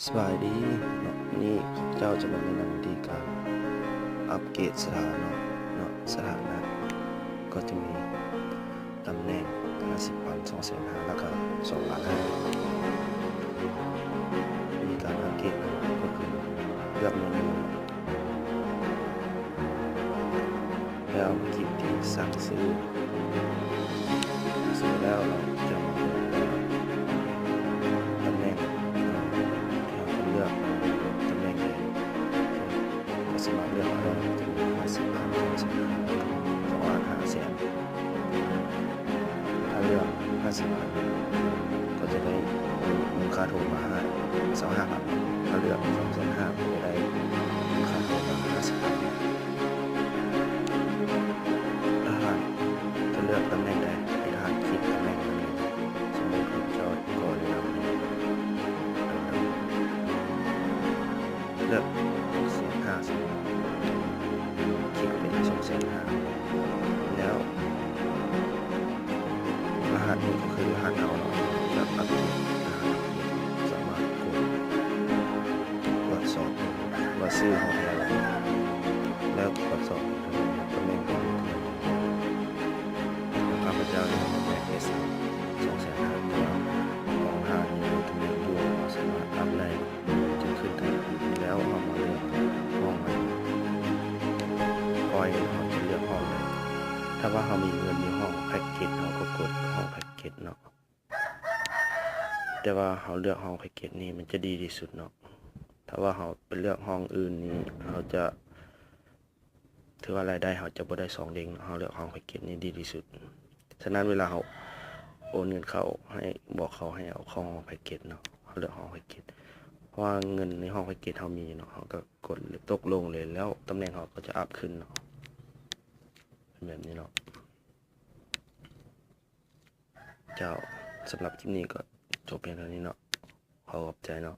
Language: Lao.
ສະບາຍດີເນາະ, ມື້ນີ້ຂ້າພະເຈົ້າຈະມາແນະນຳວິທີການອັບເກຣດສະຖານະເນາະ, ສະຖານະກໍຈະມີຕຳແໜ່ງຫ້າສິບພັນ, ສອງແສນຫ້າ ແລ້ວກໍສອງລ້ານຫ້າ. ວິທີການອັບເກຣດກໍຄືເລືອກເມນູ ແລ້ວຄລິກທີ່ສັ່ງຊື້. ຊື້ແລ້ວເນາະ ຈະມາເລືອກຕຳແໜ່ງທີ່ເຮົາຈະເລືອກ, ຕຳແໜ່ງໃດກໍສາມາດເລືອກເອົາໄດ້, ຈະມີຫ້າສິບພັນ, ສອງແສນຫ້າ, ສອງລ້ານຫ້າແສນ. ຖ້າເລືອກຫ້າສິບພັນ ກໍຈະໄດ້ມູນຄ່າໂທມາຫ້າ ຊາວຫ້າພັນ, ຖ້າເລືອກສອງແສນຫ້າ ກໍຈະໄດ້ມູນຄ່າໂທມາຫ້າສິບພັນ. ຖ້າຫາກຈະເລືອກຕຳແໜ່ງໃດ, ໃຫ້ທ່ານຄລິກຕຳແໜ່ງນັ້ນເລີຍ. ສົມມຸດຂ້າພະເຈົ້າກໍແນະນຳໃຫ້ເລືອກສອງແສນຫ້າ ຄລິກເປັນສອງແສນຫ້າ ແລ້ວລະຫັດນີ້ກໍຄືລະຫັດເຮົາເນາະ, ຈະອັບເດດລະຫັດ ສາມາດກົດ ກວດສອບວ່າຊື່ເຮົາແທ້ແລ້ວ ແລ້ວກວດສອບຕຳແໜ່ງຂອງເຮົາ. ຂ້າພະເຈົ້ານີ້ແມ່ນເອັສສອງແສນຫ້າ ແຕ່ວ່າຂອງທ່ານຍັງມີຕຳແໜ່ງຢູ່, ເຮົາສາມາດອັບໄດ້ ຈະຂຶ້ນທັນທີ. ແລ້ວເຮົາມາເລືອກຫ້ອງໃໝ່, ກ່ອນເຮົາຈະເລືອກຫ້ອງໃດ, ຖ້າວ່າເຮົາມີເງິນຢູ່ຫ້ອງແພັກເກັດ ເຮົາກໍກົດຫ້ອງແພັກເກັດເນາະ. ແຕ່ວ່າເຮົາເລືອກຫ້ອງແພັກເກັດນີ້ມັນຈະດີທີ່ສຸດເນາະ. ຖ້າວ່າເຮົາໄປເລືອກຫ້ອງອື່ນນີ້ ເຮົາຈະຖືວ່າລາຍໄດ້ເຮົາຈະບໍ່ໄດ້ສອງເດ້ງເນາະ. ເຮົາເລືອກຫ້ອງແພັກເກັດນີ້ດີທີ່ສຸດ. ສະນັ້ນເວລາເຮົາໂອນເງິນເຂົ້າ ໃຫ້ບອກເຂົາໃຫ້ເອົາເຂົ້າຫ້ອງແພັກເກັດເນາະ. ເຮົາເລືອກຫ້ອງແພັກເກັດ ເພາະວ່າເງິນໃນຫ້ອງແພັກເກັດເຮົາມີເນາະ. ເຮົາກໍກົດຕົກລົງເລີຍ ແລ້ວຕຳແໜ່ງເຮົາກໍຈະອັບຂຶ້ນເນາະ, ເປັນແບບນີ້ເນາະ. ເຈົ້າ, ສຳລັບຄລິບນີ້ກໍຈົບພຽງເທົ່ານີ້ເນາະ. ຂໍຂອບໃຈເນາະ.